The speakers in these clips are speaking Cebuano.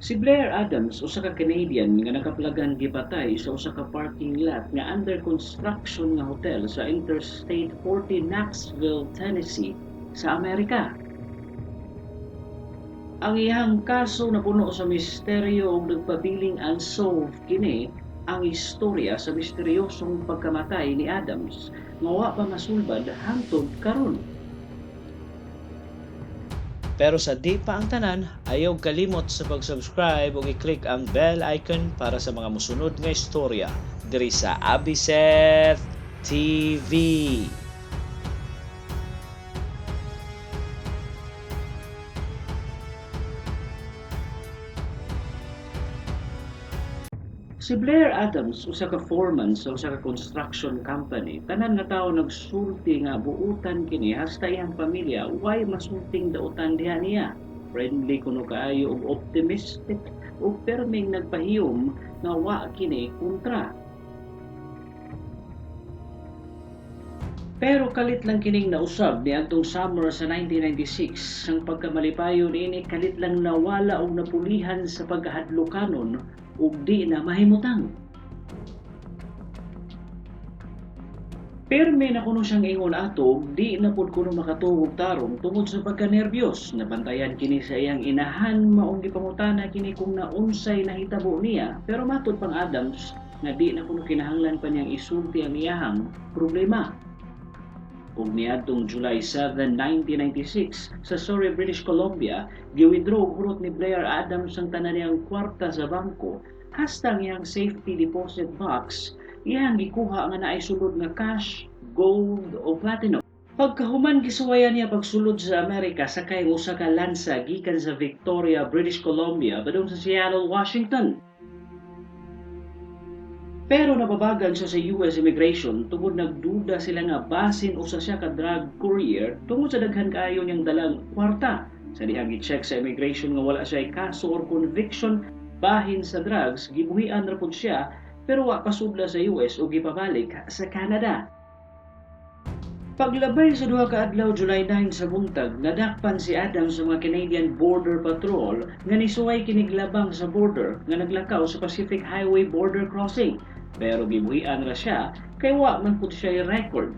Si Blair Adams, usa ka Canadian nga nakaplagan gipatay sa usa ka parking lot nga under construction nga hotel sa Interstate 40, Knoxville, Tennessee sa Amerika. Ang iyang kaso napuno sa misteryo ug nagpabiling unsolved kini ang istorya sa misteryosong pagkamatay ni Adams nga wa pa masulbad hangtod karon. Pero sa di pa ang tanan, ayaw kalimot sa pag-subscribe ug i-click ang bell icon para sa mga musunod nga istorya diri sa Abiseth TV. Si Blair Adams, usa ka foreman sa usa ka construction company, tanan nga tawo nagsulti nga buutan kini hasta iyang pamilya way masulting dautan diha niya. Friendly kuno kaayo ug optimistic ug perming nagpahiyom nga wa kini kontra. Pero kalit lang kining nausab niadtong summer sa 1996. Ang pagkamalipayon niini kalit lang nawala og napulihan sa pagkahadlokanon ug di na mahimutang. Pirmi na kuno siyang ingon ato ug di na pud kuno makatuog tarong tungod sa pagkanerbiyos. Nabantayan kini sa iyang inahan, maong gipangutana kini kung naunsay nahitabo niya, pero matud pang Adams nga di na kuno kinahanglan pa niyang isulti ang iyahang problema. Ug niadtong July 7, 1996 sa Surrey, British Columbia, giwithdraw og hurot ni Blair Adams ang tanan niyang kwarta sa bangko hasta ang iyang safety deposit box iyang gikuha nga naay sulod nga cash, gold o platinum. Pagkahuman gisuwayan niya pagsulod sa Amerika sakay ang usa ka lansa gikan sa Victoria, British Columbia padung sa Seattle, Washington. Pero nababagan siya sa US immigration tungod nagduda sila nga basin usa siya ka drug courier tungod sa daghan kaayo niyang dalang kwarta. Sa dihang gi-check sa immigration nga wala siya kaso or conviction bahin sa drugs, gibuhian ra pud siya pero wa pasudla sa US o gipabalik sa Canada. Paglabay sa duha ka adlaw, July 9 sa buntag, nadakpan si Adams sa mga Canadian Border Patrol nga nisuway kinig labang sa border nga naglakaw sa Pacific Highway border crossing. Pero gibuhian ra siya kay wa man pud siya record.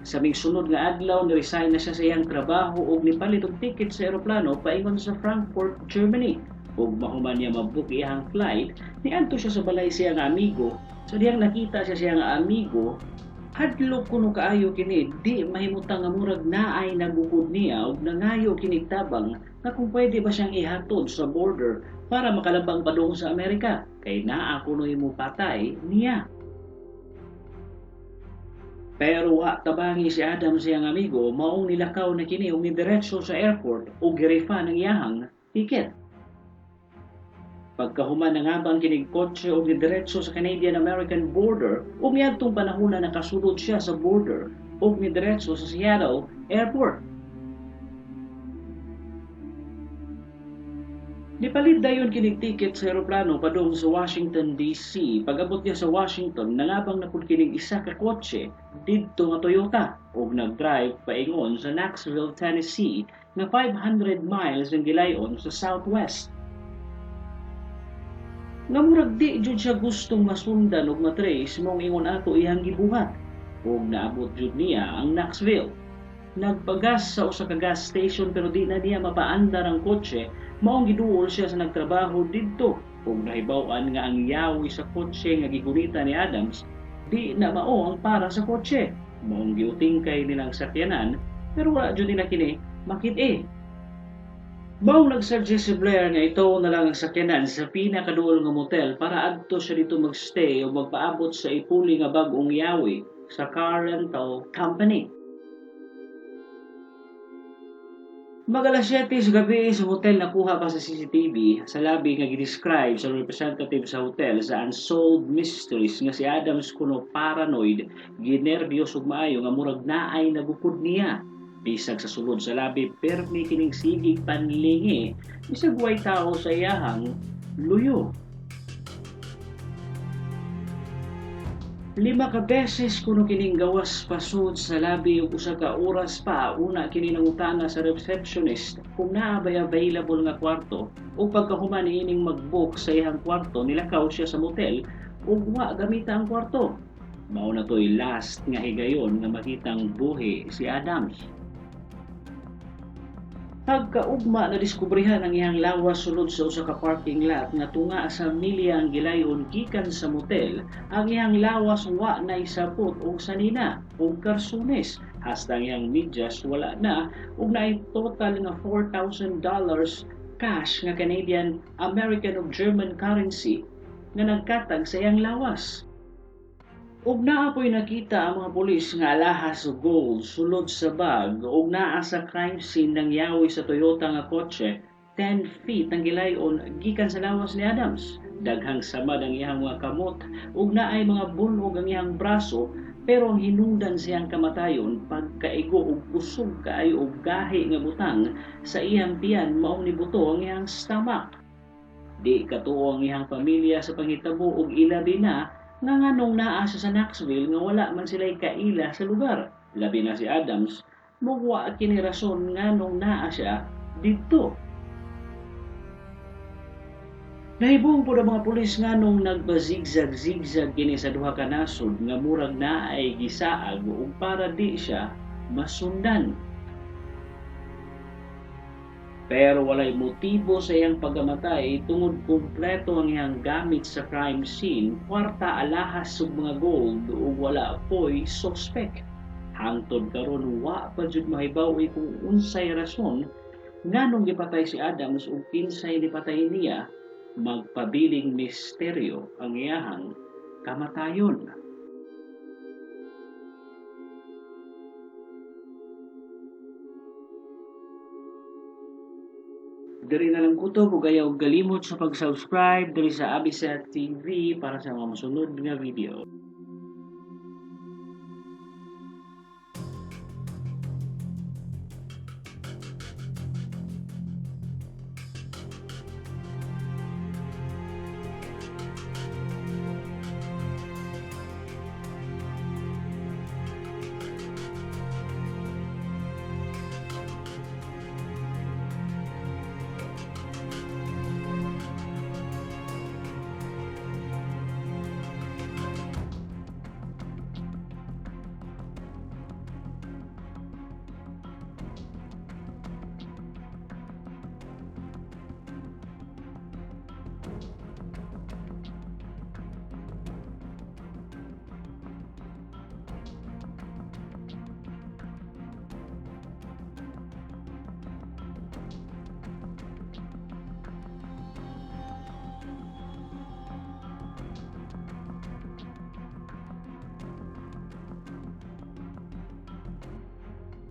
Sa sunod nga adlaw, ni-resign na siya sa iyang trabaho ug nipalit og ticket sa eroplano paingon sa Frankfurt, Germany. Ug mahuman niya mabook iyang flight, niadto siya sa balay sa iyang amigo. Sa dihang nakita siya sa iyang amigo, hadlok kuno kaayo kini, di mahimutang nga murag naay nagukod niya ug nangayo kinig tabang nga kung pwede ba siyang ihatod sa border para makalabang padung sa Amerika kay naa kuno'y mopatay niya. Pero wa tabangi si Adam sa iyang amigo, maong nilakaw na kini ug nidiretso sa airport ug girefund ang iyahang ticket. Pagkahuman nangabang kinig kotse og nidiretso sa Canadian-American border ug miadtong panahona nakasulod siya sa border ug nidiretso sa Seattle Airport. Nipalit dayon kinig ticket sa eroplano padung sa Washington DC. Pag-abot niya sa Washington, nangabang na pud kinig isa ka kotse didto nga Toyota ug nag-drive paingon sa Knoxville, Tennessee nga 500 miles ang gilayon sa southwest. Nga murag di jud siya gustong masundan ug matrace, maong ingon ato iyang gibuhat. Ug naabot jud niya ang Knoxville. Nagpagas sa usa ka gas station pero di na niya mapaandar ang kotse, maong giduol siya sa nagtrabaho didto. Ug nahibaw-an nga ang yawi sa kotse nga gigunita ni Adams di na mao ang para sa kotse. Maong giutingkay nilang sakyanan pero wala jud nila kini makit-i. Maong nagsuggest si Blair nga ito na lang ang sakyanan sa pinakaduol nga motel para adto siya dito magstay o magpaabot sa ipuli nga bag-ong yawi sa car rental company. Mag-alas 7 sa gabi sa hotel, nakuha pa sa CCTV sa lobby nga gidescribe sa representative sa hotel sa Unsolved Mysteries nga si Adams kuno paranoid, ginerbiyos ug maayo nga murag naay nagukod niya. Bisag sa sulod sa lobby, permi kining sigig panlingi, bisag way tao sa iyahang luyo. 5 ka beses kuno kining gawas pasud sa lobby ug usa ka oras pa una kini nangutana sa receptionist kung naa bay available nga kwarto Ug pagkahuman niining mag-book sa iyang kwarto, nilakaw siya sa motel ug wa gamita ang kwarto. Mao na to'y last nga higayon nga makitang buhi si Adams. Pagkaugma na diskubrihan ang iyang lawas sulod sa usa ka parking lot nga tunga sa milya ang gilayon gikan sa motel. Ang iyang lawas wa na isapot og sanina og karsunes, hasta ang iyang medyas wala na, ug naay total nga $4,000 cash nga Canadian, American ug German currency nga nagkatag sa iyang lawas. Ug naa po'y nakita ang mga pulis nga alahas og gold sulod sa bag ug naa sa crime scene nang yawi sa Toyota nga kotse, 10 feet ang gilayon gikan sa lawas ni Adams. Daghang samad ang iyang mga kamot ug naay mga bunog ang iyang braso, pero ang hinungdan sa iyang kamatayon pagkaigo og kusog kaayo og gahi nga butang sa iyang tiyan, maong nibuto ang iyang stomach. Di katuo ang iyang pamilya sa panghitabo ug ilabi na nga nganong naa siya sa Knoxville nga wala man sila'y kaila sa lugar. Labi na si Adams, mugwa kini rason nganong naa siya didto. Nahibong po ang mga pulis nganong nagbazigzag-zigzag kini sa duha ka nasod nga murag naay gisaag ug para di siya masundan. Pero walay motibo sa iyang pagkamatay tungod kumpleto ang iyang gamit sa crime scene, kwarta, alahas ug mga gold, ug wala po'y suspect. Hangtod karon wa pa jud mahibaw-i kung unsay rason nganong gipatay si Adams ug kinsay nipatay niya. Magpabiling misteryo ang iyahang kamatayon. Diri na lang kutob ug ayaw kalimot sa pag-subscribe diri sa Abiset TV para sa mga mosunod nga video.